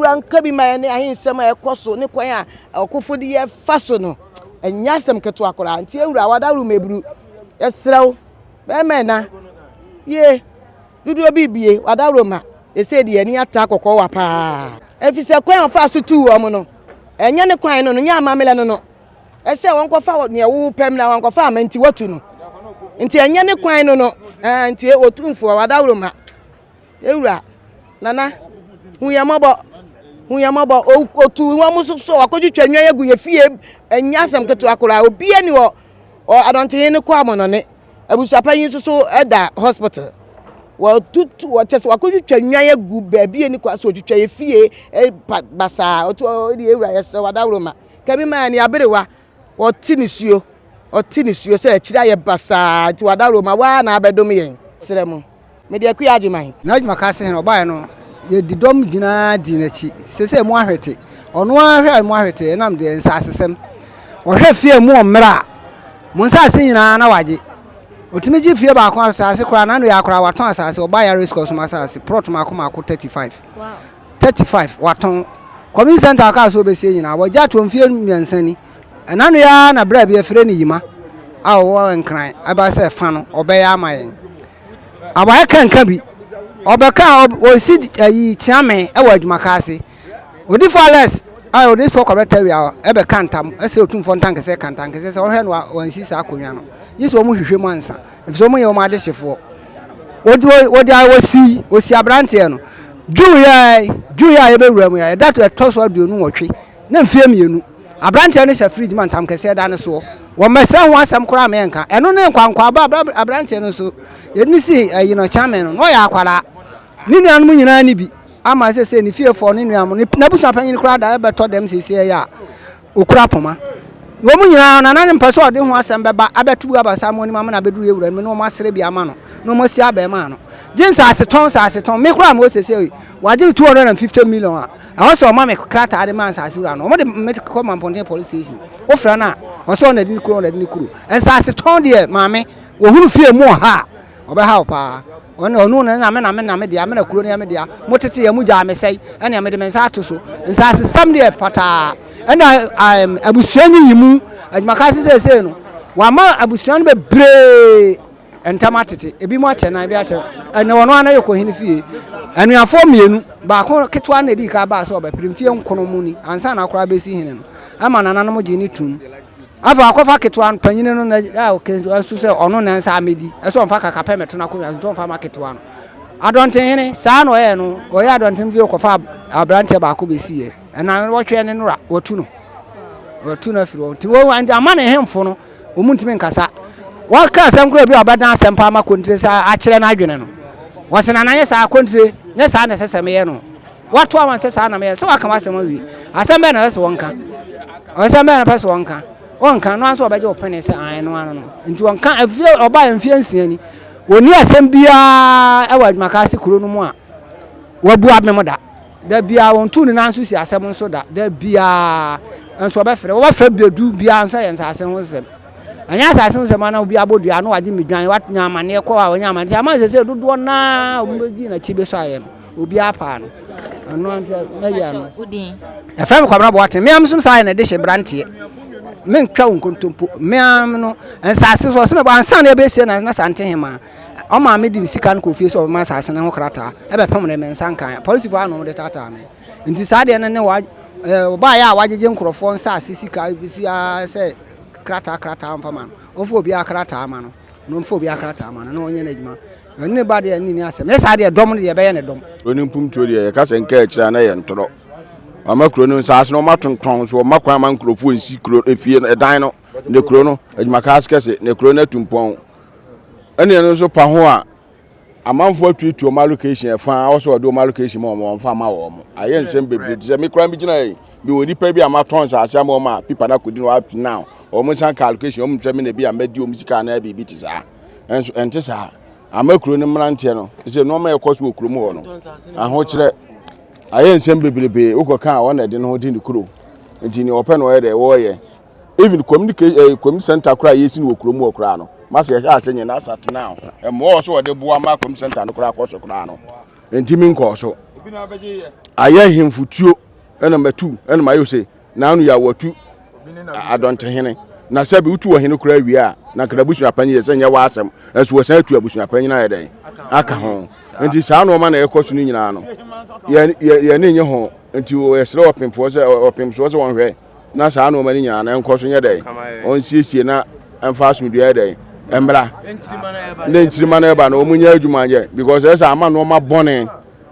Ewura nka bi ma yɛn ne ahensɛm a ɛkɔ so ne kwan a ɔkofo de yɛ fa so no, ɛnyɛ asɛm ketewa koraa. Nti ewura wadaworo meburu, yɛsrɛ wo, bɛrima ɛna, yie, dodoɔ bi bie, wadaworo ma, ɛsɛ deɛ ani ata kɔkɔɔ wa paa. Ɛfiri sɛ kwan a ɔfaa so tuu wɔn no, ɛnyɛ ne kwan no no, nyɛ amammerɛ no no. Ɛsɛ wɔnkɔfa nea wo pɛm na wɔnkɔfa ama nti watu no. Nti ɛnyɛ ne kwan no no, ɛɛ nti otumfoɔ wadaworo ma. Ewura, Nana, hu yɛn mmɔbɔ, hu yɛn mmɔbɔ. Otu wɔn so so wakɔtwitwa nnwan agu yɛ fie, ɛnyɛ asɛm ketewa koraa. Obiara ni wɔ adɔnten no kɔ amɔnɔne. Abusuapanyin nso so da hospital. Wɔtutu wɔkyɛ sɛ wakɔtwitwa nnwan agu baabi a ni kwa so otwitwa yɛ fie pa basaa. Otu ɔde ewura yɛsrɛ wadaworo ma. Kabi maa ni aberewa wɔte nisuo ɔte nisuo sɛ akyiri ayɛ basaa nti wadaworo ma waa na abɛdom yɛn srɛ mo. Mede Akua Agyeman. N'adwuma ka se hene ɔbaeɛ no yɛdi dɔm gyinaa dii n'akyi seesei mu ahwete ɔno ara hwɛ a mu ahwete ɛnam deɛ nsaasesɛm ɔhwɛ fie mu ɔmmerɛ a mo nsaase nyinaa na wagye ɔtumi gye fie baako asaase koraa n'ano yɛ akoraa watɔn asaase ɔba yare sukuu ɔsom asaase prɔt maako maako 35 35 watɔn community center ɔkaa so ɔbɛsie nyinaa wɔgye ato mfie mmiɛnsa ni ɛna no yɛ na berɛ bi afire ne yima a ɔwɔ nkran ɛba sɛ fa no ɔbɛyɛ ama yɛn Awae kanka bi. Ɔbɛka ɔsi ayi kyeame wɔ adwumaka ase. Odifo Alex a odifo kɔbɛtɛ wia ɛbɛka ntam ɛsɛ otumfoɔ ntankɛsɛ ka ntankɛsɛ sɛ ɔhwɛ no wansi saa akonnwa no. Gye sɛ wɔn hwehwɛ mu ansa. Efisɛ wɔn yɛ wɔn adehyefoɔ. Wɔde wɔde wɔsi wɔsi aberanteɛ no. June yɛ June yɛ a yɛbɛwura mu yɛ ɛda ɛtɔ so 28 na mfeɛ mmienu. Aberanteɛ no hyɛ fridge ma ntam kɛseɛ da ne soɔ. Wɔmmɛsrɛ ho asɛm koraa ma yɛnka. Ɛno ne nkwankwaaba aberanteɛ no nso. Yɛde no sii ayi no kyame no, na ɔyɛ akwadaa. Ne nuanom nyinaa ni bi ama sɛsɛ ne fiefoɔ ne nuanom ne n'abusua panyin koraa da ɛbɛtɔ dɛm sɛsɛ yɛ a okura poma. Wɔn nyinaa nana no mpɛ sɛ ɔde ho asɛm bɛba abɛto gu abasa mu anim ama no abɛduru yɛ wura no mu na wɔn asrɛ bi ama no na wɔn asi abɛɛmaa no. Gye nsaase tɔn nsaase tɔn me koraa mewɔ sɛsɛ yi wagye me 250 million a Ɛwɔ sɛ ɔma me krataa de ma nsaase wura no. Wɔde me kɔ Mampɔnten police station. Wofrɛ no a, ɔsɛ ɔna di ne kuro, ɔna di ne kuro. Nsaase tɔn deɛ maame, wɔhunu fie mu ɔha a, ɔbɛha wo paa. Ɔno ɔno na na me na me na me dea, me na kuro no yɛ me dea. Mo tete yɛ mo gyaa me sɛe, ɛnea mede me nsa ato so. Nsaase sɛm deɛ pataa. Ɛna abusua nyiyimu, adwumaka se seesei no, wama abusua no bebree Ntam atete, ebinom akyɛ nan, ebi akyɛ. Ɛnna ɔno ara rekɔ hene fie. Anuafoɔ mmienu, baako ketewa na ɛdii kan baa sɛ ɔbɛpere mfeɛ nkono mu ni ansa na akora bɛsi hene no. Ɛma nananom gyee ne tum. Afei akɔfa ketewa no, panyini no na ɛso sɛ ɔno na nsa amɛdi. Ɛsɛ ɔmfa kakapɛ mɛto no akonnwa so nti ɔmfa ma ketewa no. Adɔntenhene, saa na ɔyɛɛ no. Ɔyɛ adɔnten fie kɔfa aberanteɛ baako bɛsiiɛ. Ɛna wɔtwɛn ne nora, wɔtu no. Wɔtu no afiri hɔ. Nti wɔn ama ne hemfo no Wɔn ntumi nkasa. Wɔka asɛm koraa bi a ɔbɛdan asɛm paa ma kontire sɛ akyerɛ n'adwene no. Wɔsɛ nana nyɛ saa kontire, nyɛ saa na ɛsɛ sɛ meyɛ no. Wɔato ama sɛ saa na meyɛ sɛ waka w'asɛm awie. Asɛm bɛn na ɛsɛ sɛ wɔnka? Asɛm bɛn na ɛpɛ sɛ wɔnka? Wɔnka no ara nso wɔbɛgye wo pene sɛ ae no ano no. Nti wɔnka afie ɔbaa mfie nsia ni. Wɔnni asɛm biara wɔ adwumaka ase kuro no mu a wɔabu abem da. Da biara wɔntuu ne nan so si asɛm nso da. Da biara nso wɔbɛfrɛ. Wɔbɛfrɛ bɛdu biara nso yɛ nsase ho nsɛm. Ɛnyɛ asase ho nsɛm ana obi abɔ dua na wagye medwan wanya amanneɛ kɔ a wanya amanneɛ. Ama sɛ sɛ dodoɔ naa wɔn bɛdi n'akyi bɛsɔ ayɛ no obiara paa no. Ɛno nti mɛyɛ ano. Ɛfrɛ me Kwabena Boateng. Mmea nso saa yɛ na ɛde hyɛ branteɛ. Mentwa wo nkontompo. Mmea no nsase so ɔsɛ mɛbɔ ansa na ɛbɛsie na na sante hemaa. Ɔmaa me de ne sika no kɔɔ fie sɛ ɔbɛma asase no ho krataa. Ɛbɛpem no, me nsa nkae. Apolisifoɔ a na wɔde taataa me. Nti saa deɛ no ne wa ɔbaeɛ a wagyegye nkurɔfoɔ nsase sika si ara sɛ krataa krataa mfa ma no. Ɔmfa obiara krataa ma no. Na ɔmfa obiara krataa ma no na ɔnyɛ n'adwuma. Ɛne ne ba deɛ ne ni asɛm. Ne saa deɛ dɔm no deɛ ɛbɛyɛ ne dɔm. Kuro no mpuntuo deɛ yɛka sɛ nka akyire a na ɛyɛ ntorɔ. Wɔama kuro no nsaase no wɔatontɔn so wɔma kwan ma nkurɔfoɔ nsi kuro efie no ɛdan no ne kuro no adwumakaase kɛse ne kuro no atu mpɔn. Ɛne ɛno nso pa ho a, amanfoɔ atuatua wɔn allocation ɛfa a wɔsɛ wɔde wɔn allocation ma wɔn wɔmfa ma wɔn. Ayɛ nsɛm bebree te sɛ me koraa megyina yi mewɔ nipa bi a matɔn nsaase ama wɔn a pipa no akɔdi no up to now wɔn nsa nka allocation wɔn sɛ me na bi a mɛdi wɔn sika anaa biribi te saa. Ɛnso ɛnte saa. Ama kuro no mmeranteɛ no sɛ nneɛma ɛkɔ so wɔ kurom hɔ no ahokyerɛ ayɛ nsɛm bebrebe wokɔka a wɔn na ɛde ne ho di ne kuro nti nea ɔpɛ na ɔyɛ dɛ wɔyɛ. Even communicate eh, community center koraa yɛsi no wɔ kurom hɔ koraa no masa yɛhwɛ ahyɛ nyɛ na asate now mmoa wɔ so wɔde boa ma community center no koraa kɔ so koraa no ntumi nkɔɔ so. Ayɛ hemfo tuo ɛna matu ɛna mayɛ ose na ano yɛ watu adɔntehene na sɛbi wotu ɔhene koraa wie a na nka n'abusua panyin yɛ sɛ nyɛ w'asɛm ɛnso wɔsan atu abusua panyin ayɛ dɛn aka ho nti saa nneɛma na ɛkɔ so no nyinaa no yɛn yɛn ani nye ho nti yɛsrɛ ɔpemfoɔ sɛ ɔpemsoɔ sɛ wɔnhwɛ na saa nneɛma no nyinaa no nkɔ so nyɛ dɛn ɔnsiesie na ɛmfa asomdwoeɛ yɛ dɛn mmra ne nkyirima no ɛba no wɔn nyɛ adwuma nyɛ because ɛsɛ ama nneɛma bɔne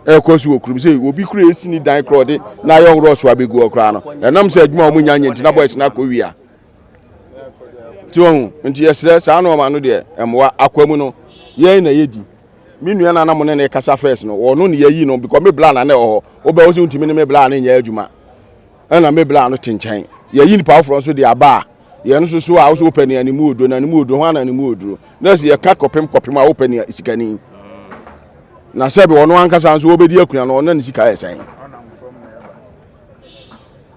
ɛkɔ so wɔ kurom sɛ obi kura esi ne dan kora ɔde na ayɛ ɔworɔ so abɛgu hɔ koraa no ɛnam sɛ adwuma a wɔn nya nyɛ nti na boys no akɔ wia ti wɔn nti yɛsrɛ saa nneɛma no deɛ ɛmoa akwa mu no yɛn na yɛdi me nua na na mo ne ne kasa first no ɔno ne yɛyi no because me bla na na ɛwɔ hɔ wobɛ wo sɛ wontumi ne me bla ne nyɛ adwuma ɛna me bla no te nkyɛn yɛyi nipa foforɔ nso de aba a yɛn nso so a wosɛ wopɛ nea ne mu oduro na ne mu oduro ho ana ne mu oduro na sɛ yɛka kɔpem kɔpem a wopɛ nea sikani na sɛbi ɔno ankasa nso wɔbɛdi akuna no ɔno ne sika yɛ sɛn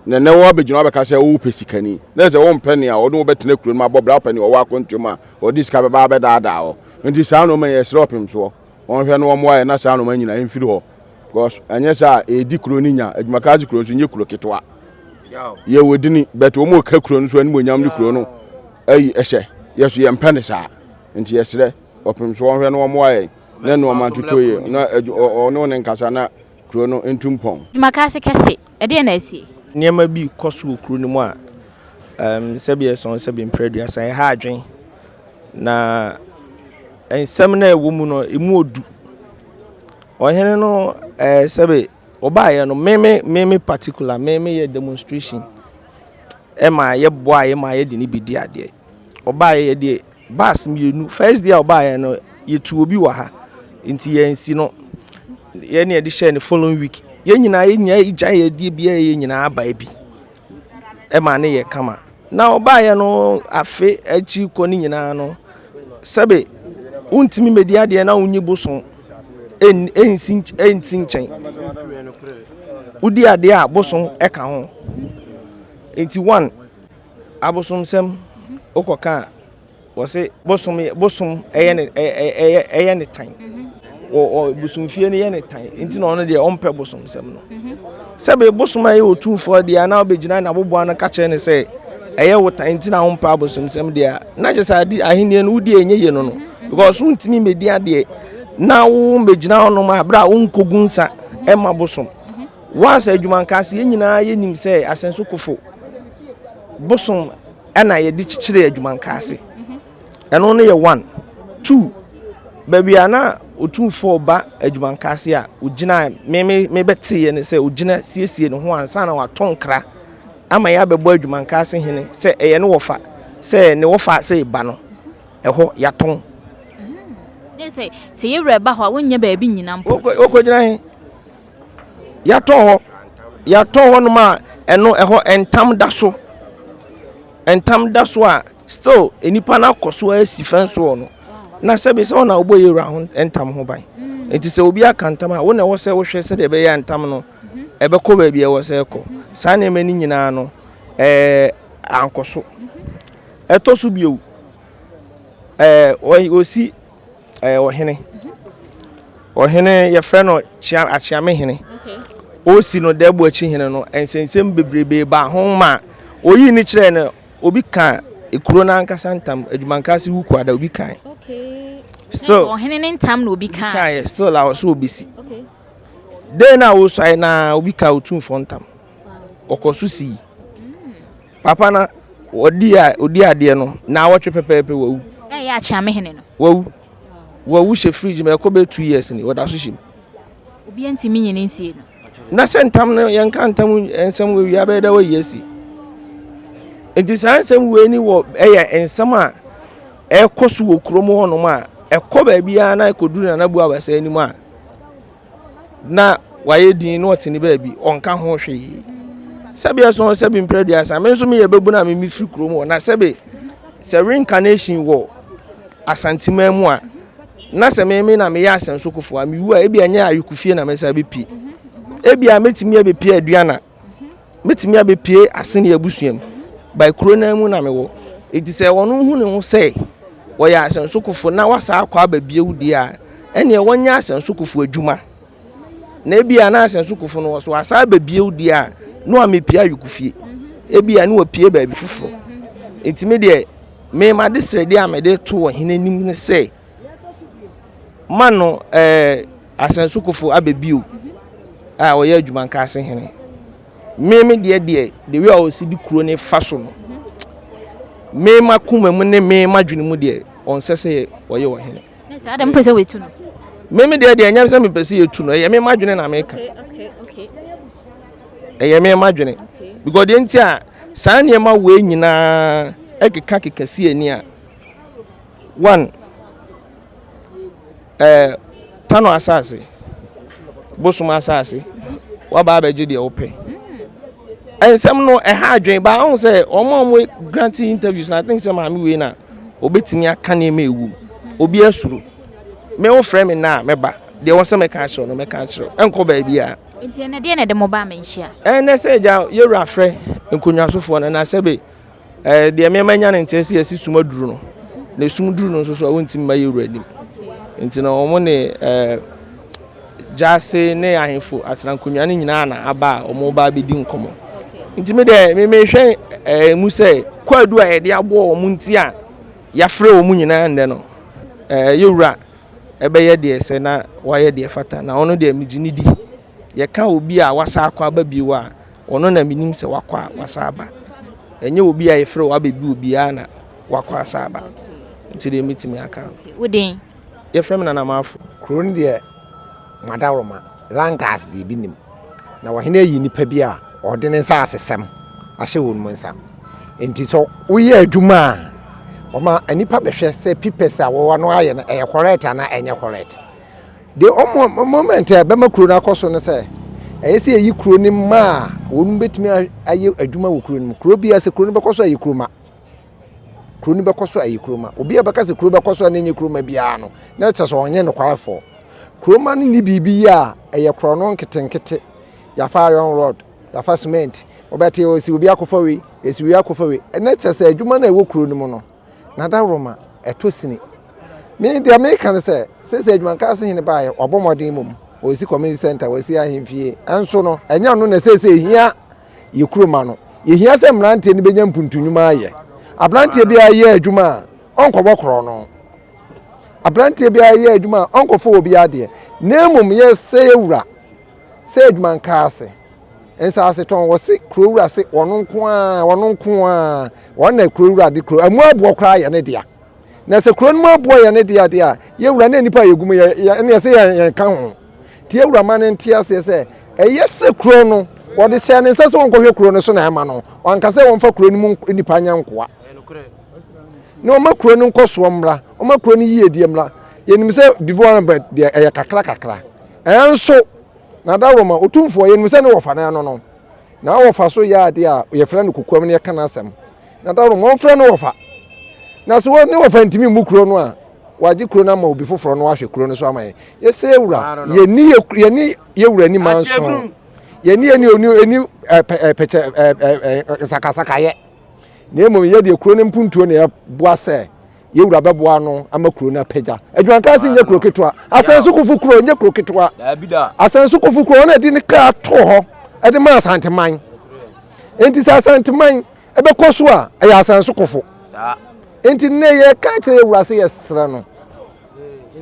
na ɛnɛ wɔabɛgyina wabɛka sɛ wopɛ sikani na sɛ wompɛ nea ɔne wobɛtena kuro no mu abɔ bra wopɛ nea ɔwɔ akwantuo mu a ɔde sika bɛba abɛdaadaa hɔ nti saa nnoɔma yɛsrɛ ɔpem soɔ wɔnhwɛ no wɔmmoa yɛ na saa nnoɔma nyinaa mfiri hɔ because ɛnyɛ sɛ a ɛdi kuro no nya adwumakaase kuro nso nyɛ kuro ketewa yɛwɔ dini but wɔn ɔka kuro no so animonyam ne kuro no ayi ɛhyɛ yɛ so yɛmpɛ ne saa nti yɛsrɛ ɔpem so wɔnhwɛ no wɔmmoa yɛn na nnoɔma ntoto yie na ɔne ne nkasa na kuro no ntu mpɔn. Dwumakaase kɛse, ɛdeɛn na asie? Nneɛma bi rekɔ so wɔ kuro no mu a, um, sɛbi ɛsɔn sɛbi mprɛ aduasa, ɛha adwen. Na nsɛm no a ɛwɔ mu no, emu odu. Ɔhene no, ɛɛ sɛbi ɔbaeɛ no, me me me me particular, me me yɛ demonstration ɛma yɛboa yɛ ma yɛde ne bi di adeɛ. Ɔbaeɛ yɛde Bus mmienu, first day a ɔbaeɛ no yɛtu obi wɔ ha nti yɛnsi no yɛn ne yɛde hyɛɛ no following week yɛn nyinaa yɛn nyinaa gya yɛ deɛ biara yɛ nyinaa aba bi ɛma ne yɛ kama na ɔbaeɛ no afe akyi kɔ ne nyinaa no sɛbe wontumi mmɛdi adeɛ na wonyi bosom ɛnsi ɛnti nkyɛn wodi adeɛ a bosom ɛka ho nti one Abosomsɛm, wokɔka a, wɔse bosom yɛ bosom ɛyɛ ne ɛyɛ ɛyɛ ne tan. Wɔ wɔ bosomfie no yɛ ne tan nti na ɔno deɛ ɔmpɛ bosomsɛm no. Sɛbe bosom a ɛyɛ otumfoɔ deɛ anaa wobɛgyina n'aboboa no ka kyerɛ no sɛ ɛyɛ wo tan nti na wompɛ abosomsɛm deɛ a, na kyerɛ sɛ ade ahenni no wodi ɛnyɛ yie no no. Because wontumi mmɛdi adeɛ na wo mmɛgyina hɔnom a berɛ a wonkɔgu nsa ɛma bosom. Once adwuma nkaase yɛn nyinaa yɛnim sɛ Asenso Kofo bosom ɛna yɛde kyekyere adwuma nkaase. Ɛno no yɛ one. Two, baabi a na otumfoɔ ba adwuma nkaase a ogyina me me mebɛteeɛ ne sɛ ogyina siesie ne ho ansa na wato nkra ama yɛabɛbɔ adwuma nkaase hene sɛ ɛyɛ ne wɔfa sɛ ne wɔfa sɛ ba no ɛhɔ yɛatɔn. Ne sɛ sɛ yɛwura ba hɔ a wonnya baabi nyina mpo. Wokɔgyina he? Yɛatɔn hɔ, yɛatɔn hɔnom a ɛno ɛhɔ ntam da so. Ntam da so a still nnipa no akɔ so asi fɛn soɔ no. Na sɛbi sɛ ɔna wobɔ yɛwura ho ntam ho ban. Nti sɛ obi aka ntam a wo na ɛwɔ sɛ wohwɛ sɛdeɛ ɛbɛyɛ a ntam no ɛbɛkɔ baabi a ɛwɔ sɛ ɛkɔ. Saa nneɛma no nyinaa no ɛɛ ankɔ so. Ɛtɔ so bio ɛɛ wɔsi Ɛyɛ ɔhene. Ɔhene yɛfrɛ no Kyea Akyeame hene. Ɔresi no Dɛɛbo akyi hene no, nsɛnsɛm bebrebe baa ho ma oyii ne kyerɛɛ no obi ka ekuro no ankasa ntam Adwumankaase Wukuada obi kan. Still ɔhene ne ntam na obi kan. Kan still a ɔsɛ obesi. Den na ɔsuae na obi ka otumfoɔ ntam. Ɔkɔ so sii. Papa na ɔdi a ɔdi adeɛ no naawɔtwe pɛpɛɛpɛ wawu. Ɛyɛ akyeame hene no. Wawu. Wawu hyɛ fridge mu ɛkɔ bɛyɛ 2 years ni ɔda so hyɛ mu. Obi ntumi nyi ne nsie no. Na sɛ ntam no yɛnka ntam nsɛm wɔ wia bɛyɛ dɛ wayi asi. Nti saa nsɛm wei ni wɔ ɛyɛ nsɛm a ɛkɔ so wɔ kurom hɔnom a ɛkɔ baabiara na ɛkɔduru Nana Buabasa anim a na wayɛ din na ɔte ne baabi ɔnka ho hwee sɛbi ɛso sɛbi mpere aduasa me nso meyɛ bɛbu na me mefiri kurom hɔ na sɛbi sɛ reincarnation wɔ asanteman mu a na sɛ me me na meyɛ asɛnsokofo a mewu a ebi ɛnyɛ ayokofie na mɛsa bɛpie ebi a mɛtumi abɛpie aduana mɛtumi abɛpie asene abusua mu by kuro no mu na mewɔ eti sɛ wɔn hu ne ho sɛ wɔyɛ asɛnsokofo na wasa akɔ aba bio deɛ a ɛneɛ wɔnyɛ asɛnsokofo adwuma. Na ebi a na Asɛnso Kofo no wɔ so asan aba bio deɛ a, na wamepie Ayɔkofie. Ebi a na wapue baabi foforɔ. Nti me deɛ, me m'adesrɛdeɛ a mede to ɔhene anim ne sɛ, ma no ɛɛ Asɛnso Kofo aba bio a ɔyɛ Adwumankaase hene. Me me deɛ deɛ, the way a ɔsi di kuro no fa so no, me m'akoma mu ne me m'adwene mu deɛ, ɔnsɛ sɛ ɔyɛ ɔhene. Saa deɛ mopɛ sɛ wɔtu no? Me me deɛ deɛ ɛnyɛ sɛ mepɛ sɛ yɛtu no, ɛyɛ me m'adwene na meka. Ɛyɛ me m'adwene. Because deɛ nti a saa nneɛma wei nyinaa ɛkeka keka si ani a, one, ɛɛ Tano asase, bosom asase, waba abɛgye deɛ wopɛ. Nsɛm no ɛha adwene ba ahụ sɛ wɔn a wɔn grant interviews na I think sɛ maame wei na obetumi aka nneɛma ewu mu. Obi asuro. Me wo frɛ me na mɛba. Deɛ wɔ sɛ mɛka akyerɛ no mɛka akyerɛ. Ɛnkɔ baabi a. Nti ɛnɛ deɛ na ɛde mo ba amanhyia? Ɛnɛ sɛ agya yɛwura frɛ nkonnwasofoɔ no na sɛbe Ɛɛ deɛ me manya no nteɛ sɛ yɛsi sum aduru no na esum duru no nso so a wontumi mma yɛwura anim nti no wɔn ne ɛɛ gyaase ne ahemfo atena nkonnwa no nyinaa na aba a wɔn ba abɛdi nkɔmɔ nti me deɛ me mehwɛ ɛɛ mu sɛ kwaadu a yɛde aboɔ wɔn nti a yɛafrɛ wɔn nyinaa nnɛ no ɛɛ yɛwura ɛbɛyɛ deɛ sɛ na wayɛ deɛ fata na ɔno deɛ megye ne di yɛka obi a wasa akɔ aba bio a Ɔno na menim sɛ wakɔ a wasan aba. Ɛnyɛ obi a yɛfrɛ wo abɛbi obiara na wakɔ asan aba. Nti deɛ mɛtumi aka no. Wo din? Yɛfrɛ me Nana Marfo. Kuro no deɛ Madaworoma, Langas deɛ ebi nim. Na ɔhene ayi nipa bi a ɔde ne nsasesɛm ahyɛ wɔn mu nsa. Nti sɛ woyɛ adwuma a, ɔma nnipa bɛhwɛ sɛ pipɛs a wɔwɔ no ayɛ no ɛyɛ correct anaa ɛnyɛ correct. The moment a ɛbɛma kuro no akɔ so no sɛ ɛyɛ sɛ yɛyi kuro no ma a wɔn bɛtumi ayɛ adwuma wɔ kuro no mu. Kuro biara sɛ kuro no bɛkɔ so ayɛ kuro ma. Kuro no bɛkɔ so ayɛ kuro ma. Obi a bɛka sɛ kuro bɛkɔ so a na ɛnyɛ kuro ma biara no, na ɛkyɛ sɛ ɔnyɛ nokwarefoɔ. Kuro ma no nni biribi yɛ a ɛyɛ korɔno nketenkete. Yɛafa iron rod, yɛafa cement, wɔbɛte ɔsi obi akɔfa wei, ɛsi wei akɔfa wei. Ɛna kyerɛ sɛ adwuma no a ɛwɔ kuro no mu no, N'adaworoma, ɛtɔ sini. Me deɛ meka ne sɛ, seesei Adwumankaase hene baeɛ, wabɔ mmɔden mmom, ɔresi community center, wasi ahemfie, ɛnso no, ɛnyɛ ɔno na seesei ɛhia yɛ kuroma no. Yɛhia sɛ mmeranteɛ no bɛnya mpuntu nnwuma ayɛ. Aberanteɛ biara yɛ adwuma a, ɔnkɔbɔ korɔ no. Aberanteɛ biara yɛ adwuma a, ɔnkɔfa obi adeɛ. Na mmom yɛsɛ yɛwura sɛ Adwumankaase. Nsaase tɔn wɔse kuro wura se wɔn nko ara wɔn nko ara wɔn na kuro wura de kuro ɛmu aboɔ koraa yɛ ne dea na sɛ kuro no mu aboɔ yɛ ne dea deɛ a yɛ wura ne nipa yɛ gu mu yɛ yɛ ɛne ɛsɛ yɛn yɛn ka ho nti yɛ wura ma ne nte aseɛ sɛ ɛyɛ sɛ kuro no wɔde hyɛ ne nsa sɛ wɔnkɔhwɛ kuro no so na ɛma no wanka sɛ wɔmfa kuro no mu nipa nyɛ nkoa na ɔma kuro no nkɔsoɔ mmra ɔma kuro no yiedie mmra yɛnim sɛ bibi wɔn bɛ deɛ ɛyɛ kakra kakra ɛnso Na dawuroma, Otumfoɔ, yɛnim sɛ ne wɔfa no ano no, na wɔfa so yɛ adeɛ a yɛfrɛ no kokoam na yɛka n'asɛm. Na dawuroma, wɔmfrɛ no wɔfa. Na sɛ ne wɔfa ntumi mmu kuro no a, wagye kuro no ama obi foforɔ na wahwɛ kuro no so ama yɛn. Yɛsɛ wura, yɛni yɛni yɛ wura ni manso. Yɛni yɛni oni ɛni ɛpɛkyɛ ɛɛ nsakasakayɛ. Na mmom yɛ deɛ kuro no mpuntuo na yɛboa sɛ Yɛn wura bɛboa ano ama kuro no apagya. Adwumankaase nyɛ kuro ketewa. Asɛnso Kofo kuro nyɛ kuro ketewa. Asɛnso Kofo kuro wɔn a ɛde ne kaa too hɔ ɛde ma Asanteman. Enti sɛ Asanteman ɛbɛkɔ so a ɛyɛ Asɛnso Kofo. Enti nnɛ yɛka kyerɛ yɛn wura sɛ yɛsrɛ no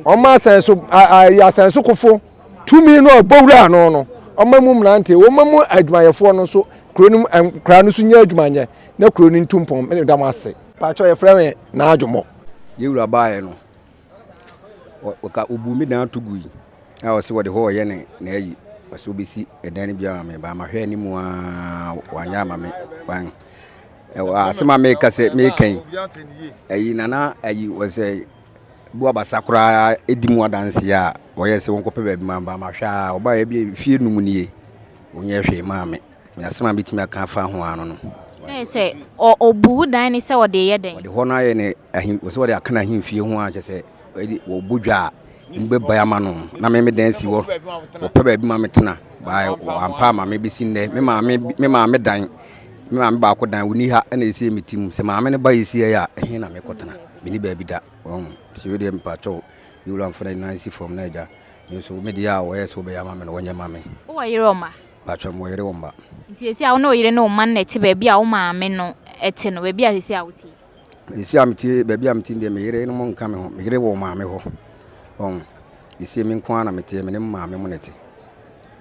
ɔma Asɛnso ayɛ Asɛnso Kofo tumi no a ɔbɔ wura ano no ɔma mu mmerante wɔma mu adwumayɛfoɔ no nso kuro no nkora no nso nyɛ adwuma nyɛ na kuro no ntu mpɔn. Meda mo ase. Pakyɛw yɛfrɛ me Naadwomɔ. Yɛ wura baeɛ no, ɔka ɔbuu me dan to gui a ɔse wɔde hɔ ɔyɛ ne n'ayi ɔse ɔbɛsi ɛdan no bi ama me baa mahwɛ anim a wanyɛ ama me wan ɛwɔ asɛm a meka sɛ meka yi ayi nana ayi ɔsɛ bu abasa koraa ɛdi mu adanseɛ a ɔyɛ sɛ wɔnkɔpɛ baabi ma baa mahwɛ a ɔbaeɛ bi fie num nie ɔnyɛ hwee maa me Me asɛm a mɛtumi aka afa ho ara no no. Ɛyɛ sɛ ɔbu wo dan no sɛ ɔde reyɛ dɛn? Ɔde hɔ no ayɛ ne ahen sɛ ɔde aka n'ahemfie ho a kyerɛ sɛ ɛde wɔbɔ dwa a emu bɛbae ama no na me me dan si hɔ wɔpɛ baabi ma metena baa ampa ama me bɛsi nnɛ me maame me maame dan me maame baako dan ɔni ha ɛna ɛsi me ti mu sɛ maame no ba yɛsi yɛ a ɛhe na mekɔtena menni baabi da wɔn nti wo deɛ mepakyɛw yɛwura mfa no nan si fam na agya. Me nso me deɛ a wɔyɛ sɛ wɔbɛyɛ ama me no wɔnyɛ ma me. Wowɔ yere wɔ mma? Mpakyɛ mewɔ yere wɔ mma. Nti seesei a wo ne wo yere ne wo mma no na ɛte baabi a wo maame no te no, baabi a seesei a wote yi? Seesei a mete baabi a mete deɛ me yere no mo nka me ho. Me yere wɔ maame hɔ. Wɔn seesei me nko ara na mete, me ne me maame mo na ɛte.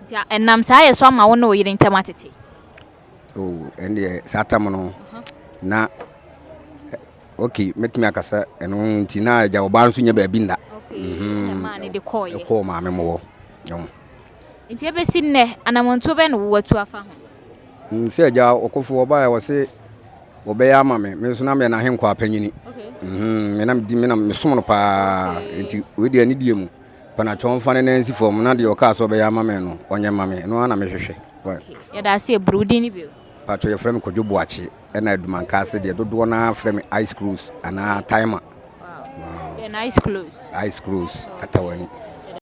Nti ɛnam saa yɛ so ama wo ne wo yere ntam atete? Oh, ɛndeɛ saa tam no na ok mɛtumi aka sɛ ɛno nti na agya ɔbaa nso nyɛ baabi nna. Ɛkɔɔ maame mo hɔ. Nti ɛbɛsi nnɛ anammɔntuo bɛn na wowatu afa ho? Sɛ agya ɔkofo ɔbaeɛ ɔse wɔbɛyɛ ama me me nso na meyɛ n'ahenkwaa panyini. Me na medi me na mesom no paa nti wei deɛ ne die mu panatwɔ mfa ne nan nsi fam na deɛ ɔkaa sɛ ɔbɛyɛ ama me no ɔnyɛ ma me ɛno ara na mehwehwɛ. Yɛda ase eburu wo din ne bio. Patro yɛfrɛ me Kwadwo Boakye ɛna Adumanka deɛ dodoɔ no ara frɛ me Ice Close anaa Timer. Wow. Then Ice Close. Ice Close Atawani.